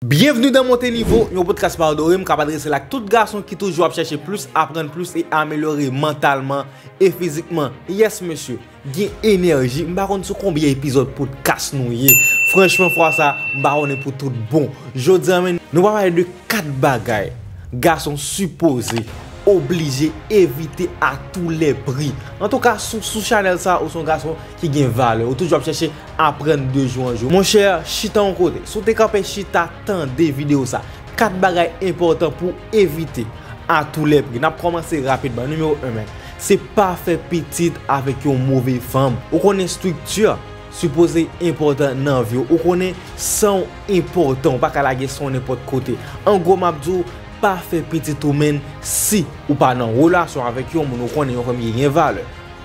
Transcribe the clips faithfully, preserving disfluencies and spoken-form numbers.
Byenvni nan Monte Nivo, yon podcast pa odore m k ap adrese l ak tout gason ki toujou ap chèche plis, aprann plis e amelyore mantalman e fizikman. Yes mesye, gen enèji. M pa konn sou konbyen epizòd podcast nou ye. Franchman, fwa sa, m pa konnen pou tout bon. Jodi a, men, nou va pale de kat bagay gason sipoze, oblije evite a tou lè pri. Antouka, sou, sou chanèl sa, ou se yon gason ki gen valè. Ou toujou ap chèche aprann de jou an jou. Monchè, chita yon kote. Si w te kanpe chita tande videyo sa, kat bagay enpòtan pou w evite a tou lè pri. N ap kòmanse rapidman. Nimewo en, men, se pa fè pitit avèk yon move fanm. Ou konnen estrikti sipoze enpòtan nan vi w. Ou konnen san w enpòtan, ou pa ka lage san w nenpòt kote. An gwo, m ap di w, pa fè pitit ou, men, si ou pa nan relasyon avèk yon moun ou konnen, yon fanm ki gen valè,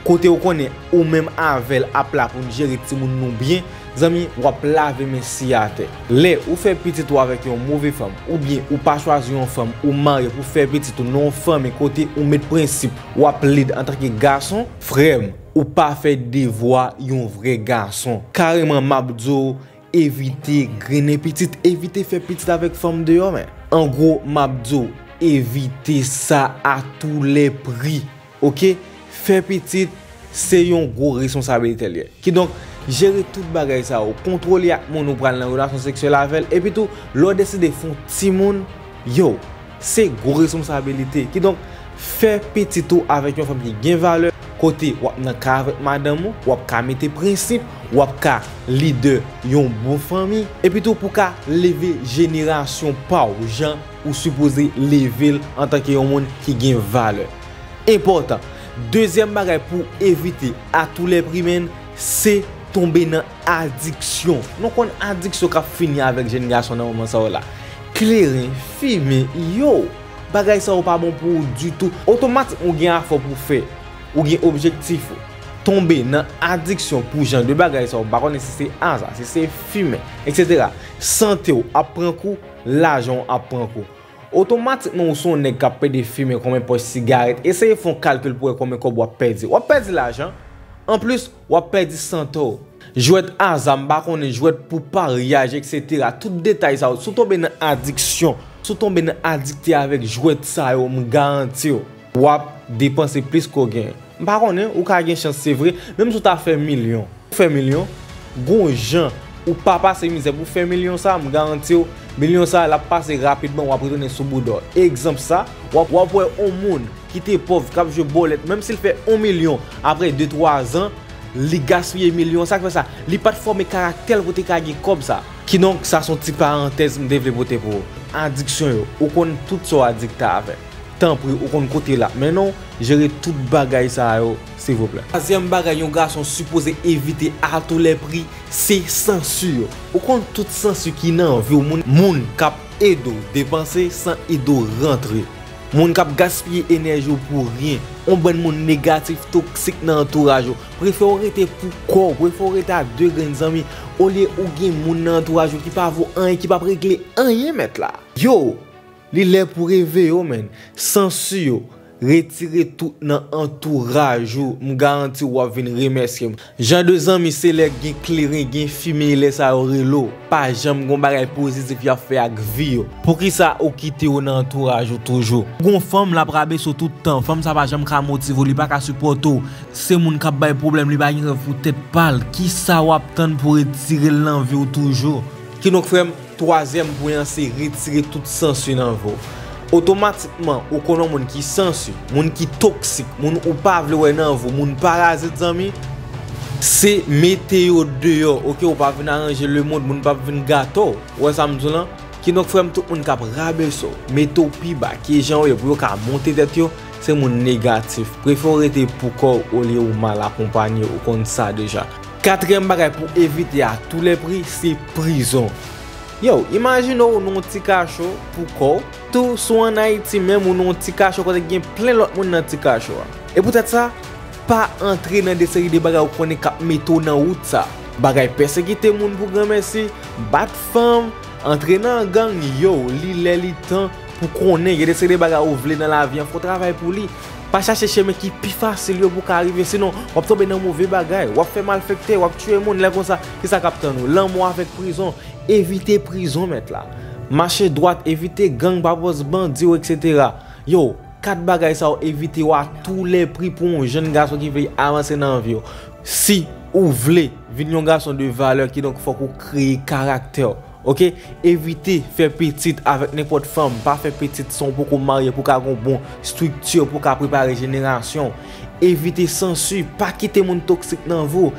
kote ou konnen ou menm avè l ap la pou n jere timoun nou byen, zanmi, w ap lave men si atè. Lè ou fè pitit ou avèk yon move fanm, oubyen ou pa chwazi yon fanm ou marye pou fè pitit ou nan yon fanmi kote ou met prensip, w ap lead antanke gason, frè m, ou pa fè devwa yon vrè gason. Kareman, m ap di w, evite grennen pitit, evite fè pitit avèk fanm deyò, men. An gwo, m ap di w, evite sa a tou lè pri. Oke? Fè pitit, se yon gwo responsabilite l ye. Kidonk, jere tout bagay sa yo. Kontwole ak moun ou pral nan relasyon seksyèl avè l. Epitou, lè w deside fè yon timoun, yo, se gwo responsabilite. Kidonk, fè pitit ou avèk yon fanm ki gen valè, kote w ap nan kay avèk madanm ou, w ap ka mete prensip, w ap ka lidè yon bon fanmi, epitou pou w ka leve jenerasyon pa w, jan ou sipoze leve l antanke yon moun ki gen valè. Enpòtan. Dezyèm bagay pou w evite a tou lè pri, men, se tonbe nan adiksyon. Nou konn adiksyon k ap fini avèk jèn gason nan moman sa yo la. Kleren, fimen, yo, bagay sa yo pa bon pou ou ditou. Otomatik ou gen afè pou w fè, ou gen objektif ou. Tonbe nan adiksyon pou jan de bagay sa yo, m pa konnen si se aza, si se fimen, etsetera. Sante w ap pran kou, lajan w ap pran kou. Otomatikman, ou se yon nèg k ap pede fimen konbyen pòch sigarèt. Eseye fè yon kalkil pou w wè konbyen kòb w ap pèdi. W ap pèdi lajan. Anplis, w ap pèdi sante w. Jwèt aza, m pa konnen, jwèt pou paryaj, etsetera. Tout detay sa yo, si w tonbe nan adiksyon, si w tonbe nan adikte avèk jwèt sa yo, m garanti w, w ap depanse plis ke w genyen. M pa konnen, ou ka gen chans, se vre, menm si w ta fè milyon. Ou fè milyon, gon jan ou pa pase mizè pou fè milyon sa, m garanti w, milyon sa, l ap pase rapidman, w ap retounen sou bouda w. Egzanp sa, w ap, w ap wè yon moun ki te pòv, k ap jwe bòlèt, menm si l fè yon milyon, apre de twa zan, li gaspiye milyon sa, k fè sa, li pa t fòme karaktè l pou te ka gen kòb sa. Kidonk, sa se yon ti parantèz m te vle pote pou ou. Adiksyon yo, ou konn tout sa w adikte avè. Tanpri, ou konn kote l ap mennen w, jere tout bagay sa yo, silvouplè. Twazyèm bagay yon gason sipoze evite a tou lè pri, se sansi yo. Ou konn tout sansi ki nan vi w, moun, moun k ap ede w depanse san ede w rantre. Moun k ap gaspiye enèji w pou ryen. Yon bann moun negatif, toksik nan antouraj ou. Prefere w rete pou kò w, prefere w rete ak de grenn zanmi, olye ou gen moun nan antouraj ou ki pa vo anyen, ki p ap regle anyen, mèt la. Yo, li lè pou reveye w, menn. Sansi yo, retire tout nan antouraj ou. M garanti w ap vin remèsye m. Jan de zanmi, se lè gen kleren, gen fimen, e lè sa yo rele w. Pa janm gon bagay pozitif y ap fè ak vi yo. Poukisa ou kite yo nan antouraj ou toujou? Gon fanm, l ap rabese w tout tan. Fanm sa pa janm ka motive w, li pa ka sipòte w. Se moun k ap bay pwoblèm, li pa gen rèv pou tèt pa l. Kisa w ap tann pou retire l nan vi w toujou? Kidonk, frè m, twazyèm pwen an se retire tout sansi nan vi w. Otomatikman, ou konn yon moun ki sansi, moun ki toksik, moun ou pa vle wè nan vi w, moun parazit, zanmi, se mete yo deyò, oke? Ou pa vin aranje lemonn, moun p ap vin gate w. Ou wè sa m di w lan? Kidonk, frè m, tout moun k ap rabese w, mete w pi ba ke jan w ye pou yo ka monte tèt yo, se moun negatif. Prefere w rete pou kò w olye ou mal akonpaye, ou konn sa deja. Katriyèm bagay pou evite a tou lè pri, se prizon. Yo, imajine w nan yon ti kacho pou kò w. Tou, si w ann Ayiti menm, ou nan yon ti kacho kote gen plen lòt moun nan ti kacho a. E poutèt sa, pa antre nan de seri de bagay ou konnen k ap mete w nan wout sa. Bagay pèsekite moun pou granmèsi, bat fanm, antre nan gang, yo, li lè li tan pou konnen gen de seri de bagay ou vle nan lavi an, fè w travay pou li. Pa chache chemen ki pi fasil yo pou w ka rive, sinon w ap tonbe nan move bagay, w ap fè malfektè, w ap tiye moun, lè konsa, kisa k ap tann ou? Lanmò avèk prizon. Evite prizon, mèt la. Mache dwat, evite gang, pa pòs bandi w, et cetera. Yo, kat bagay sa yo evite yo a tou lè pri pou yon jèn gason ki vle avanse nan vi w. Si ou vle vin yon gason de valè, kidonk fòk ou kreye karaktè w. Oke? Evite fè pitit avèk nenpòt fanm. Pa fè pitit san w poko marye pou ka gon bon estrikti, pou ka prepare jenerasyon. Evite sansi. Pa kite moun toksik nan vi w.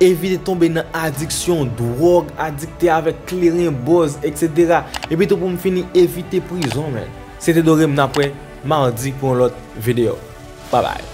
Evite tonbe nan adiksyon, dwòg, adikte avèk kleren, bòz, et cetera. Epi tou pou m fini, evite prizon, men. Se te Dorem, n ap wè madi pou yon lòt videyo. Babay.